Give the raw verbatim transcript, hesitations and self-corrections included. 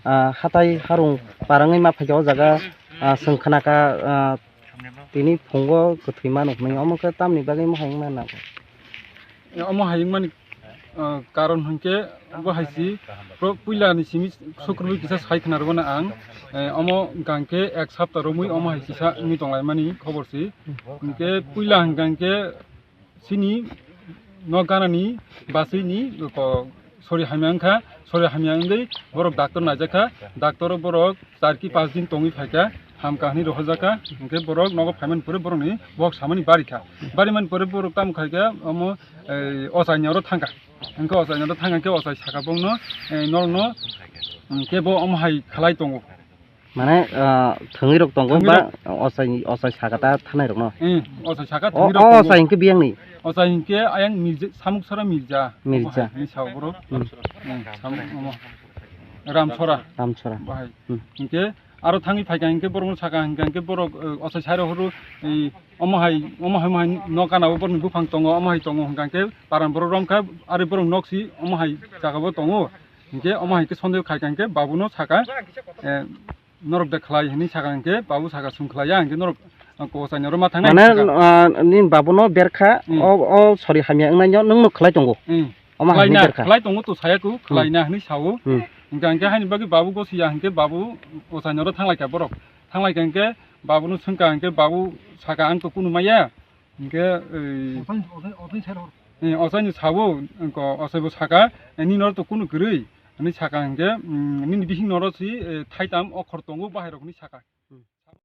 Ah, hatai harung parangwi ma phaikha o jaga, ah, chwng khnakha, ah, tini phungo kwthwi mano hwnwi, omo khe tamni bagwi mohai wngna nango? Eh, omo hai wngmani, ah, karon hwnkhe bo hai si pro-, puila ni simi sukrubui kisa sai khna rwmani ang, eh, omo hwnkha khe ek sapta romwi omo hai kisa wngwi tonglaimani khobor si. Hwnkhe puila hwnkha khe chini nok ganani basui ni ko sori hamya wngkha, sori hamya wngwi borok doctor naijakha, doctor o borok char ki panch din tongwi phaikha, hamkha hwnwi rohorjakha, hwnkhe borok nogo phaimani pore borokni bohok samani barikha, barimani pore borok tamo khaikha omo, eh, ochai ni oro thangkha, hwnkhe ochai ni oro thangkha khe ochai sakha bongno, eh, norokno, hwnkhe bo omo hai khlai tongo. Mane, ah, thwngwi rok tongo Thwngwi ba rok. Ochai, ochai saka ta thanai rokno? Hmm, ochai saka O, thwngwi rok o tongo. Ochai hinkhe biyangni? Ochai hinkhe ayang Mirza, Samuksara Mirza. Mirza. Omo hai, hai sao borok. Hmm. Hmm, Samuk, omo. Ramsora. Ramsora. Bahai. Hmm. Hinkhe aro thangwi phaikha hinkhe borokno saka hinkhe, hinkhe borok, eh, ochai sai rok horo, eh, omo hai, omo hai, omo hai no gana o borokni buphang tongo, omo hai tongo hwnkha hinkhe paran borok romkha, ari borok nok si omo hai jaga o tongo. Hinkhe omo hai khe sondeho khaikha hinkhe babuno saka, eh, norok de khlai hwnwi saka hinkhe, babu saka, "Chwng khlai ya," hinkhe norok, ah, kochai ni oro ma thangnai Mane, saka. Ah, nini babuno berkha, Hmm. o, o sori hamya wngnaino nwngno khlai tongo? Hmm. Omo hai Khlai hwnwi na, berkha? Khlai tongo to saya ko, Hmm. khlai na hwnwi sao. Hmm. Hinkha hinkhe haini bagwi babu gosi ya hinkhe babu ochai ni oro thanglaikha borok. Thanglaikha hinkhe babuno swngkha hinkhe babu saka, "Ang to kunu maya." Hinkhe, ei, Ochai, ochai, ochai sai rok. Eh, ochai ni sao, ko ochai bo saka, eh, "Nini oro to kunu kwrwi," hwnwi saka hinkhe, mm, nini bising noro si, eh, thaitam okhor tongo bahai rok hwnwi saka.